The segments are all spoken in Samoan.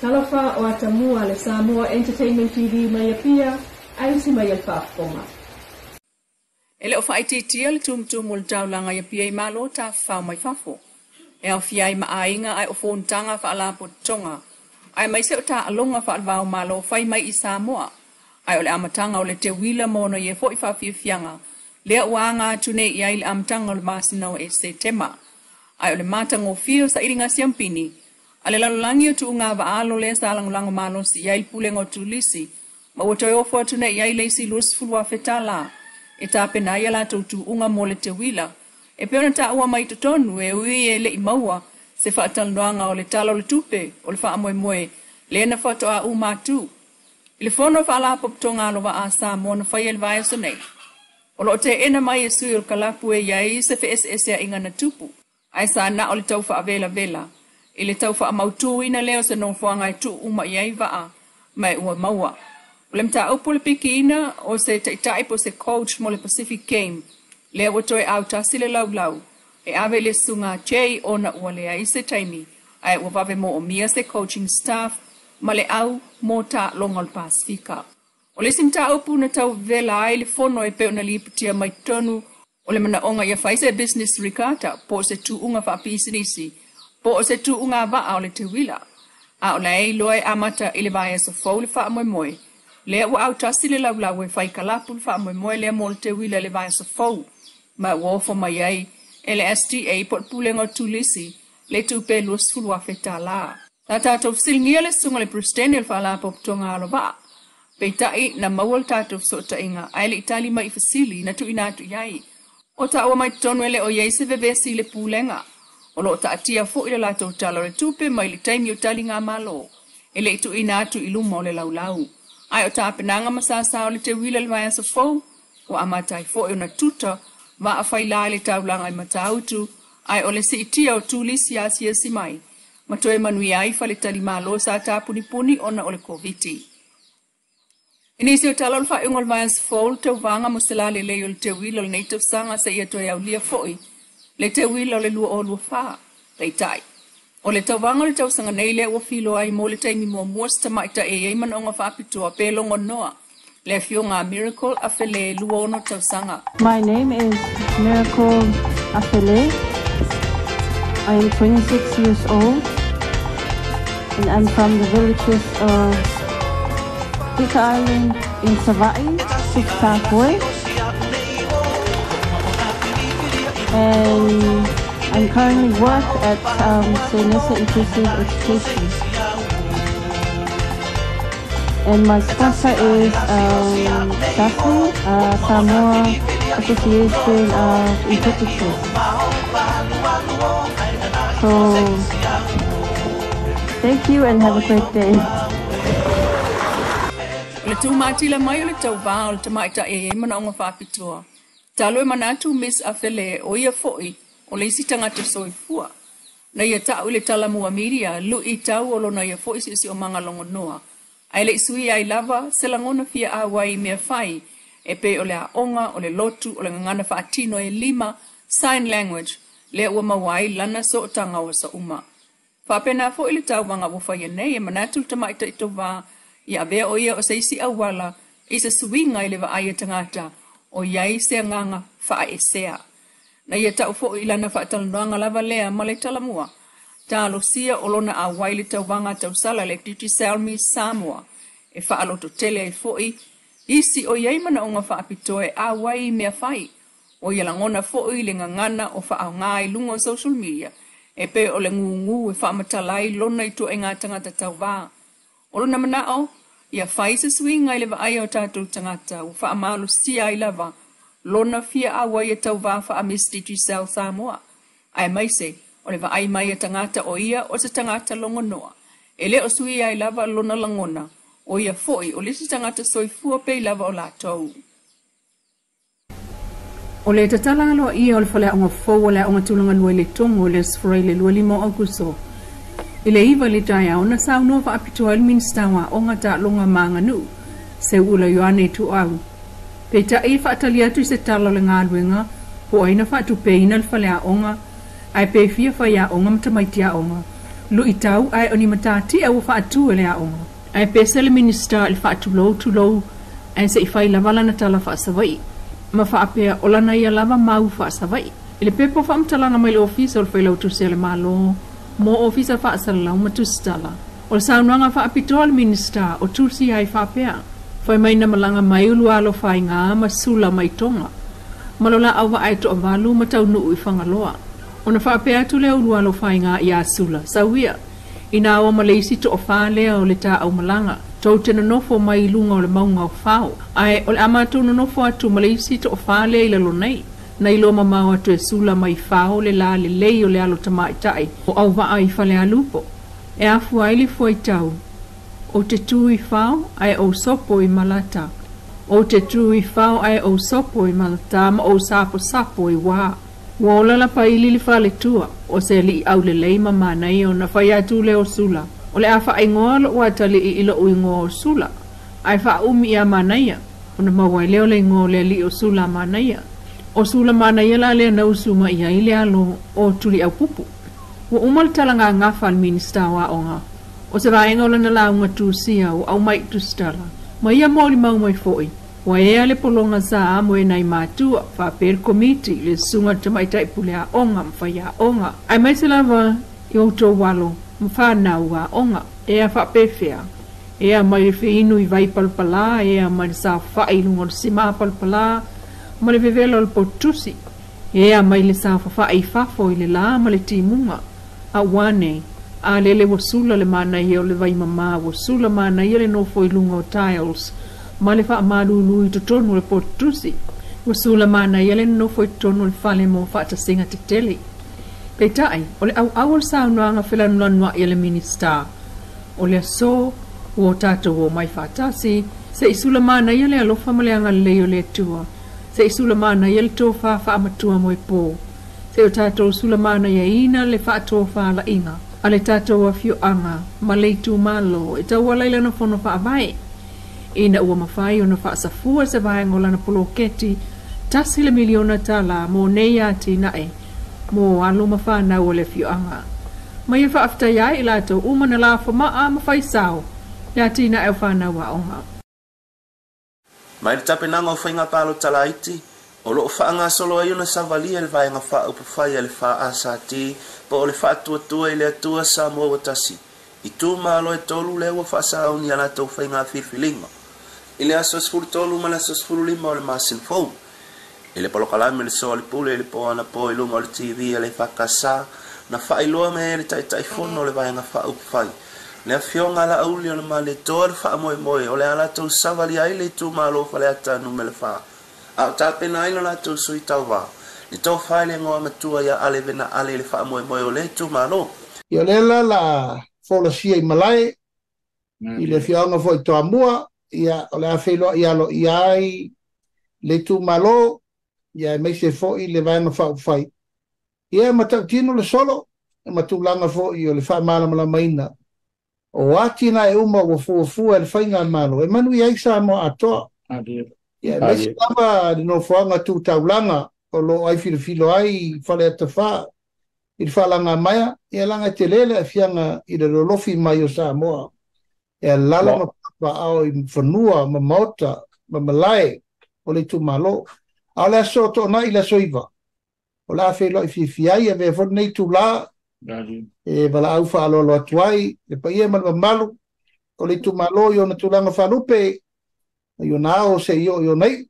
Talofa o atamua le Samoa Entertainment TV mai Apia, ae usi mai le faafofoga. E le o faaitiitia le tumutumu o le taulaga i Apia i malo tafafao mai fafo. E aofia ai ma aiga ae o fonotaga faalapotopotoga. Aemaise o taaloga faale-va-o-Malo fai mai i Samoa. Ae o le amataga o le teuila ma ona ia foi faafiafiaga. Lea ua aga atu nei i ai le amataga o le masina o Setema. Ae o le matagofie o sailiga siampini a le lalolagi o tuuga vaalo lea sa lagolago malosi i ai le pulega o turisi ma ua toe ofo atu nei i ai le isi $20,000 e tapena ai a latou tuuga mo le teuila. E pei ona taua mai totonu e ui e le'i maua se faatalanoaga o le Tala o le Tupe o le faamoemoe lea na faatoa uma atu. I le fono faalapotopotoga alova'a a Samoa na faia i le vaiaso nei, o loo teena mai e sui o le kalapu e iai se feeseeseaiga na tupu, ae sa na o le tau faavelavela i le tau faamautuina lea o se nofoaga e tuu uma i ai vaa ma e ua maua. O le mataupu le pikiina o se taitai po se coach mo le Pacific Game lea ua toe autasi le laulau e ave i le susuga Jay ona ua leai se taimi ae ua vave moomia se coaching staff ma le au mo taaloga o le Pasifika. O le isi mataupu na tauvela ai le fono e pei ona lipotia mai totonu o le manaoga ia fai se business regatta po o se tuuga faapisinisi po o se tuuga vaa o le teuila. A o la e iloa e amata i le vaiaso fou le faamoemoe. Lea ua autasi le laulau e fai kalapu le faamoemoe lea mo le teuila i le vaiaso fou. Ma ua ofo mai ai e le STA po o le pulega o turisi le tupe $20,000. Sa tatou fesiligia le susuga i le Peresetene o le Faalapotopotoga Alova'a. Peitai na maua le tatou fesootaiga ae le i tali mai i fesili na tuuina atu i ai. O taua mai totonu e le o i ai se vevesi i le pulega. O loo taatia foi le latou tala o le tupe mai le taimi o taligamalo e le i tuuina atu i luma o le laulau. Ae o tapenaga ma sasa o le teuila i le vaiaso fou ua amata ai foi ona tuta vaa faila i le taulaga i Matautu, ae o le siitia o turisi asiasi mai ma toe manuia ai faletalimalo sa tapunipuni ona o le Koviti. I nisi o tala o le faaiuga o le vaiaso fou le tauvaga mo se lalelei o le teuila o lenei tausaga seia toe aulia foi le teuila o le 2024. Peitai, o le tauvaga o le tausaga nei lea ua filoa ai mo le taimi muamua se tamaitai e i ai manaoga faapitoa pe logonoa le afioga a Miracle Afele 26 tausaga. My name is Miracle Afele. I am 26 years old and I'm from the villages of Bika Island in Savai'i, Tufutafoe. And I'm currently work at Senesa Inclusive Education. And my sponsor is SASI, Samoa Association of Interpreters. So, thank you and have a great day. O le tumatila mai o le tauvā o le tamaitai e i ai manaoga faapitoa. Talu e manatu Miss Afele o ia foi o le isi tagata soifua. Na ia ta'u i le talamua media lu'i tau o lona ia foi siosiomaga logonoa. Ae le i suia ai lava se lagona fia auai i mea fai e pei o le aoga, o le lotu, o le gagana faatino e lima, sign language, lea ua maua ai lana sootaga o aso uma. Faapena foi le tauvaga ua faia nei e manatu le tamaitai tauvā ia avea o ia o se isi auala i se suiga i le vaai a tagata o i ai se agaga faaesea. Na ia ta'u foi i lana faatalanoaga lava lea ma le talamua. Talosia o lona auai i le tauvaga tausala le Digicel Miss Samoa e faalototele ai foi isi o i ai manaoga faapitoa e auai i mea fai. O ia lagona foi le gagana o faaaoga i luga o social media e pei o le gugu e faamatala ai lona ituaiga tagata tauvā. O lona manao ia fai se suiga i le vaai o tatou tagata ua faamalosia ai lava lona fia auai e tauvā faa-Miss Digicel Samoa. Aemaise o le vaai mai a tagata o ia o se tagata logonoa. E le o suia ai lava lona lagona o ia foi o le isi tagata soifua pei lava o latou. O le tatala aloaia o le faleaoga fou o le Aoga Tulagalua i Letogo i le Aso Faraile 25 o Aokuso i le 9 i le taeao na saunoa faapitoa ai le Minisita o Aoga, Taaloga ma Aganuu, Seuula Ioane Tuuau. Peitai e faatali atu i se tala o le galuega po o ai na faatupeina le faleaoga ae pe fia faiaoga ma tamaiti aoga Luʻitau ae o ni matatia ua faatu e le aoga. Ae pese le Minisita i le faatulou tulou ae se i fai lava lana tala faa-Savaii ma faapea o lana ia lava mau faa-Savaii. I le pepa o faamatalaga mai le Ofisa o le Failautusi a le Malo mo Ofisa Faasalalau ma Tusitala, o le saunoaga faapitoa a le Minisita o tusi ai faapea, Fai mai na malaga mai Ulualofaiga ma Sula mai Toga ma lo la auvaa e toavalu ma taunuu i Fagaloa. Ona faapea atu lea o Ulualofaiga iā Sula, Sau ia, inā o ma le isi toafā lea o le tā aumalaga, tou te nonofo mai i luga o le mauga o Fao, ae o le a matou nonofo atu ma le isi toafā lea i lalo nei. Na iloa mamao atu e Sula mai Fao le lā lelei o le alo tamaitai o auvaa i Falealupo, e afua ai le fuaitau, Ou te tū i Fao, ae ou sopo i Malata. Ou te tū i Fao, ae ou sopo i Malata ma ou saposapo i Wā. Ua ola lapaili le faletua o se aliʻi aulelei ma manaia ona fai atu lea o Sula, O le a faaigoa loʻu atalii i loʻu igoa o Sula, ae faaumi iā Manaia, ona maua ai lea o le igoa o le aliʻi o Sula Manaia. ʻO Sula Manaia la lea na usu mai i ai le alo o Tuliaupupu. Ua uma le tala gagafa a le Minisita o Aoga, o se vaega o lana lauga tusia ua aumai i Tusitala, ma ia molimau mai foi, ua ea le pologa sa amo e nai matua, faapea le Komiti, le Susuga i le Tamaitai Pule Aoga ma Faiaoga, aemaise lava i outou alo ma fanau aoga. Ea faapefea? Ea mai le feinu i vai palapala, ea mai le saofai i luga o le sima palapala ma le vevela o le potutusi, ea mai le saofafai i fafo i le lā ma le timuga, a ua ane, a lele ua sula le manaia o le vai mamā, ua sula manaia le nofo i luga o tiles ma le faamalulu i totonu o le potutusi, ua sula manaia le nonofo i totonu o le fale mo faatasiga tetele. Peitai, o le ʻauʻau o le saunoaga felanulanuaʻi a le Minisita o le aso ua o tatou omai faatasi, se i sula manaia le alofa ma le agalelei o le Atua, se i sula manaia le tofa faamatua moepo, se i o tatou sula manaiaina le faatofalaiga a le tatou afioaga ma le itumalo e tauala i lana fono faavae, ina ua mafai ona faasafua se vaega o lana poloketi $1 miliona mo nei atinae mo alo ma fanau o le afioaga. Ma ia faafetai ai i latou uma na lafo maa ma fai sao i le atinae o fanau aoga. Mai le tapenaga o faiga palota laiti, o lo o faagasolo ai ona savalia e le Vaega Faaupufai a le FAST po o le Faatuatua i le Atua Samoa Ua Tasi, itumalo e tolu lea ua faasauni a latou faiga filifiliga i le aso 13 ma le aso 15 o le masina fou. I le polokalame Le Soa o le Pule i le po anapo i luga o le TV a le EFKS, na faailoa mai ai e le Taitaifono o le Vaega Faaupufai, le Afioga a Laauli o le Malietoa le faamoemoe o le a latou savalia ai le itumalo o Faleata Nu.4, a o tapena ai lo latou sui tauva, le Tofa i le Igoamatua ia Ale Vena Ale i le faamoemoe o lea itumalo. Ia o lea la la folasia i malae i le afioaga foi Toamua, ia o le a feiloai aloaia ai le itumalo, ia aemaise foi le Vaega Faaupufai. Ia e matautino le solo ma tulaga foi o le faamalamalamaina o atinae uma ua fuafua e le faigamalo e manuia ai Samoa atoa. Ia aemaise lava le nofoaga tu taulaga o lo o ai filofilo ai Faleata 4 i le faalagamaea, ia leaga e tele le aafiaga i le lolofi mai o Samoa e alala ma papaao i fanua ma maota ma malae o le itumalo. A o le aso Toonai i le aso 9, o le a feiloai fiafia ai, avea foi lenei itulā e valaau faaaloalo atu ai le paia ma le mamalu o le itumalo i ona tulaga faalupe, mai ona ao seia oo i ona iu.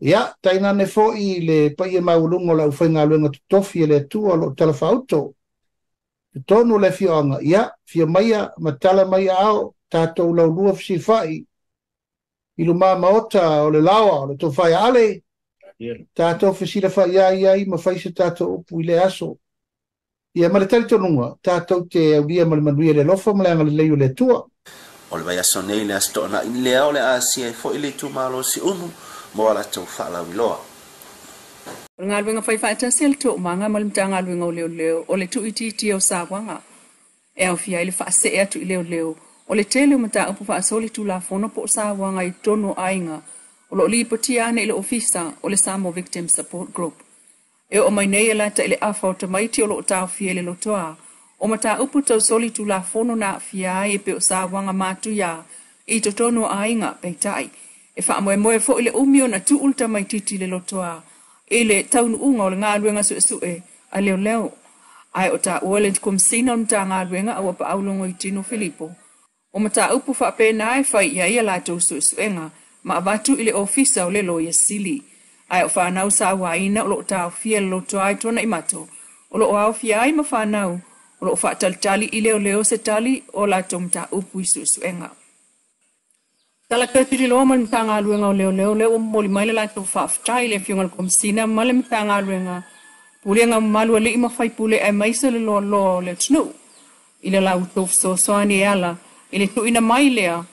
Ia, tainane foi le paia maualuga o le aufaigaluega totofi a le Atua o lo o talafaauto i totonu o le afioaga, ia, fia maia ma tala mai aao tatou laulua fesilafai i luma maota o le laoa o le tofa ia Ale, tatou fesilafai ai ai ma fai se tatou upu i lea aso. Ia ma le talitonuga, tatou te aulia ma le manuia i le alofa ma le agalelei o le Atua. O le vaiaso nei le Aso Toonai lea o le a asia ai foi le itumalo o Siumu mo a latou faalauiloa. O le galuega fai faatasi a le Toomaga ma le Matagaluega o Leoleo o le tuuitiitia o sauaga e aofia ai le faasee atu i leoleo o le tele o mataupu faasolitulafono po o sauaga i totonu o aiga o lo o lipotia ane i le Ofisa o le Samoa Victim Support Group. E oo mai nei e lata i le afa o tamaiti o lo o taofia i le lotoa O mataupu tau solitulafono na aafia ai e pei o sauaga matuia i totonu o aiga, peitai, e faamoemoe foi le umi ona tuu le tamaitiiti i le lotoa i le taunuuga o le galuega suesue a leoleo. Ae o taua le Komesina o le Matagaluega a Auapaau Logoitino Filipo, o mataupu faapena e fai i ai a latou suesuega ma avatu i le Ofisa o le Loia Sili. Ae o fanau sauaina o lo o taofia i le lotoa i Tuanaimato, o lo o aofia ai ma fanau o lo o faatalitali i leoleo se tali o latou mataupu i suesuega. Tala Loa ma le Matagaluega o Leoleo lea ua momoli mai le latou faafetai i le Afioga i le Komesina ma le Matagaluega Pulega mamalu alii ma faipule aemaise le loaloa o le atunuu i le latou fesoasoani e ala i le tuuina mai lea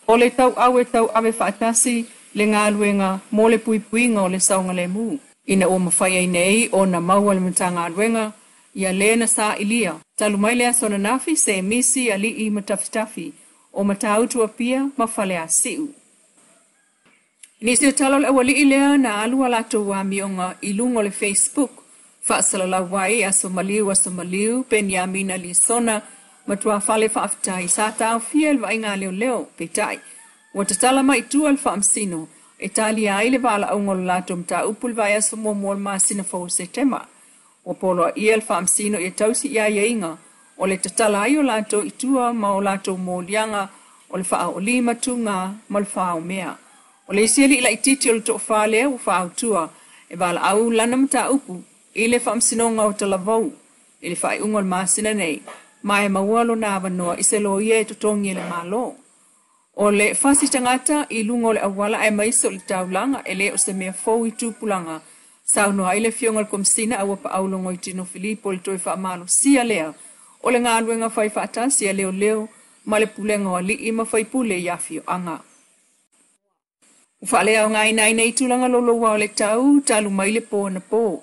o le tauau e tauave faatasi le galuega mo le puipuiga o le saogalemu ina ua mafai ai nei ona maua le Matagaluega ia le na sailia talu mai le aso ananafi se misi alii ma tafitafi o Matautu Apia ma Faleasiu. Nisi o tala o le aualii lea na alu a latou amioga i luga o le Facebook faasalalau ai aso maliu Peniamina Lisona matuafale faafetai sa taofia le vaaiga leoleo, peitai ua tatala mai i tua le faamasino e talia ai le valaauga o le latou mataupu i le vaiaso muamua o le masina fou o Setema. Ua poloaia le faamasino ia tausi i aiaiga o le tatala ai o latou i tua ma o latou moliaga o le faaolima tuga ma le faaomea. O le isi alii laitiiti o le toafā lea ua faautua e valaau lana mataupu i le faamasinoga o Talavou i le faaiuga o le masina nei, ma e maua lona avanoa i se loia e totogi e le Malo. O le fasi tagata i luga o le auala aemaise o le taulaga e le o se mea fou i tupulaga, saunoa ai le Afioga i le Komesina a Auapaau Logoitino Filipo i le toe faamalosia lea o le galuega fai faatasi a leoleo ma le pulega o alii ma faipule i afioaga. Ua faaleaogaina ai nei tulaga louloua o le tau talu mai le po anapo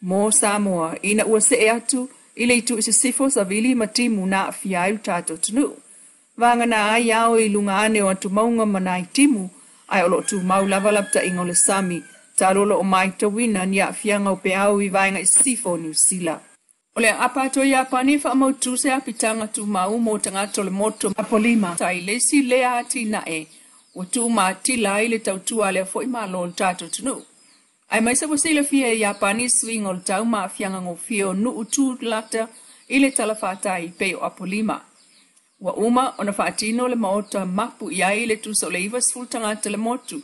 mo Samoa ina ua see atu i le itu i sisifo savili ma timu na aafia ai le tatou atunuu. Vagana ai ao i luga ane o atumauga ma nai timu, ae o lo o tumau lava lapataiga o le sami talu o lo o matauina ni aafiaga o peau i vaega i sisifo o Niu Sila. O le aapa atu o Iapani e faamautu se apitaga tumau mo tagata o le motu Apolima tai le isi lea atinae ua tuumatila ai le tautua a lea foi Malo o le tatou atunuu. Aemaise ua silafia e Iapani suiga o le tau ma aafiaga gofie o nuu tulata i le talafatai pei o Apolima. Ua uma ona faatino le maota mapu i ai le tusa o le 90 tagata le motu,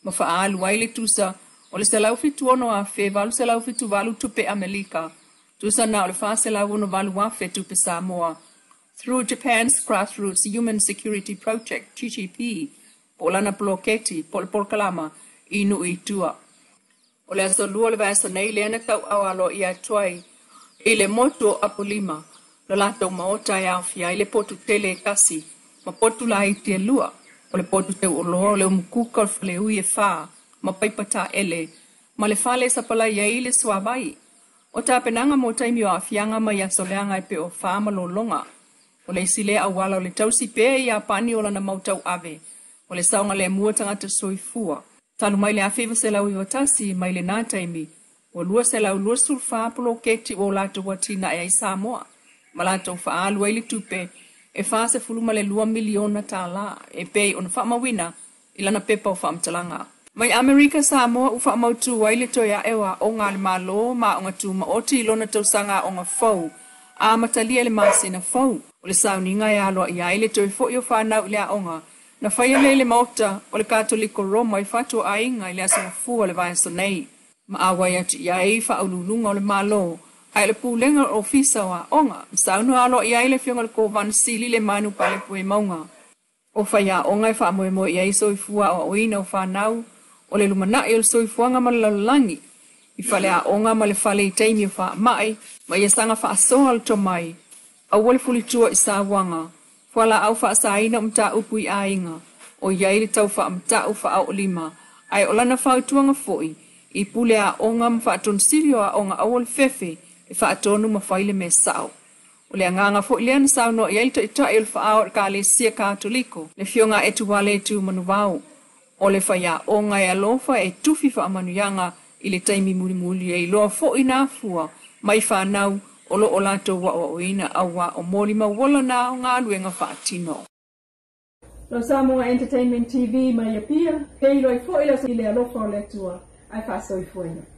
ma faaalu ai le tusa o le 176,878 tupe Amerika, tusa na o le 468,000 tupe Samoa, through Japan's Grassroots Human Security Project, GGP, po o lana poloketi, po o le polokalama i nuu i tua. O le aso lua o le vaiaso nei lea na tauau aloaia atu ai i le motu o Apolima, lo latou maota e aofia ai le potu tele e tasi ma potu laiti e lua, o le potu teuoloa o le umukuka o le faleui e fa ma paipa taele ma le fale e sapalai ai le suavai. O tapenaga mo taimi o aafiaga mai aso leaga e pei o fa ma lologa. O le isi lea auala o le tausi pea i Iapani o lana mau tauave, o le saogalemu o tagata soifua. Talu mai le 1991 mai lena taimi, ua 224 poloketi ua o latou atinae ai Samoa, ma latou faaalu ai le tupe e $42 miliona tala e pei ona faamauina i lana pepa o faamatalaga. Mai Amerika Samoa ua faamautu ai le toe ae o aoga a le Malo ma aoga tumaoti i lona tausaga aoga fou amatalia i le masina fou. O le sauniga e aloaia ai le toe foi o fanau i le aoga na faia lea i le maota o le Katoliko Roma i Fatuaaiga i le aso Gafua o le vaiaso nei. Ma auai atu i ai faauluuluga o le Malo ae o le pulega o le Ofisa o Aoga. Ma saunoa aloaia ai le Afioga i le Kovana Sili le Manu Palepue Mauga. O faiaoga e faamoemoe i ai soifua aoaoina o fanau o le lumanai o le soifuaga ma le lalolagi i faleaoga ma le fale i taimi o faamai ma ia saga faasoa le tomai aua le fulitua i sauaga fualaau faasaina o mataupu i aiga o i ai le tau faamatau faaoolima ae o lana fautuaga foi i pule aoga ma faatonosili o aoga aua le fefe e faatonu ma fai le mea sao. O le agaga foi lea na saunoa i ai le taitai o le faaao o le Ekalesia Katoliko, le Afioga Etuale Tumanuvao. O le faiaoga e alofa e tufi faamanuiaga i le taimi mulimuli e iloa foi na afua mai fanau O loo latou aoaoina auā o molimau ola na o galuega faatino. Lau Samoa Entertainment TV mai Apia, feiloai foi le alofa o le Atua, ae faasoifuaina.